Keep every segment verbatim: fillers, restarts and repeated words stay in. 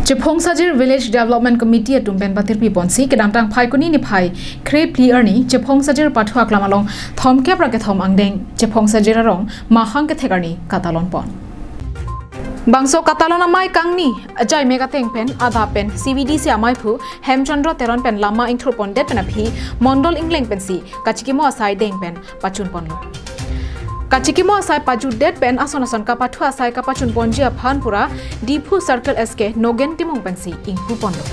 Chephongsajir Village Development Committee atum pen patirpi ponsi kedamtang Phaikuni niphai kre phli arni Chephongsajir pathu aklam along thomkep ra kethom angdeng Chephongsajir arong mahang kethek arni katalon pon. Bangso katalon amei kangni ajai mek ateng pen adap pen C V D C ameiphu Hemchandra Teron pen lama ingthur pondet pen aphi mondol ingleng pensi kachikimo asai deng pen pachun ponlo. Kachikimo asai pajutdet pen ason ason kapathu asai kapachun ponji aphan pura Diphu Circle S K Nogen Timung pensi ingpu ponlo.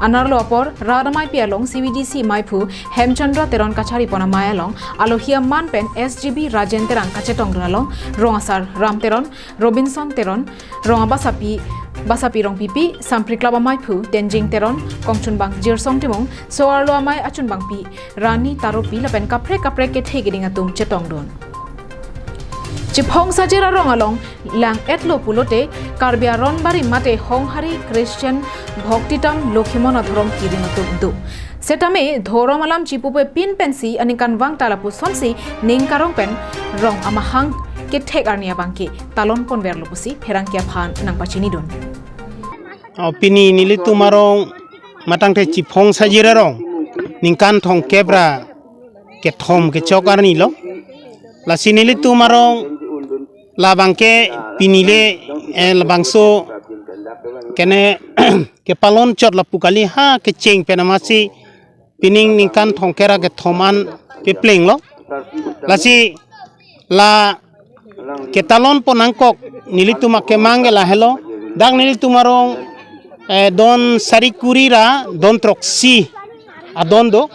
Anerlo apor rat ameipi along C V D C meiphu Hemchandra Teron kachari pon amei along alohi aman pen S G B Rajen Terang kachetongdun along rong asar Ram Teron, Robinson Teron, rong abasapi, basapi Rongpipi, Sampri Club ameiphu Denjing Teron, kongchunbang Jirsong Timung, so-arlo amei achunbangpi Rani Taropi lapen kaprek kaprek kethe keding atum chetongdun. Chephongsajir arong along lang-etlo pulote Karbi Aron Barim mate Honghari Christian Bhaktitam Lokhimon adhorom kirim atum do. Setame dhorom alam chipupe pin pensi aningkanvang ta lapusonsi ning karong pen rong amahang kethek arni abangke talon ponverlo pusi pherangke aphan nangpachinidun. O, pini nelitum arong matangte Chephongsajir arong ningkan thomkep ra kethom kechok arnilo. Lasi nelitum arong labangke pinile, eh, labangso kene kepalon chot lapu kali ha kecheng pen amatsi pining ningkan thomkep ra kethom an keplenglo. Lasi la ketalon pon nangkok nelitum akemang ke lahelo. Dak nelitum arong, eh, don sari kuri ra don throksi adon do.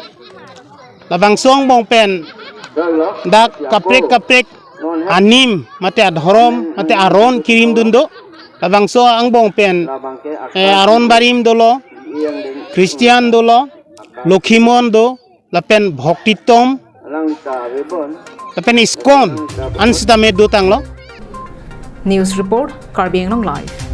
Labangso angbong pen dak kaprek kaprek anim mate adhorom mate aron kirimdun do. Labangso angbong pen, eh, Aron Barim dolo, Christian dolo, Lokhimon do, lapen Bhaktitam, lapen ISKCON an sitame dotanglo. News report, Karbi Anglong Live.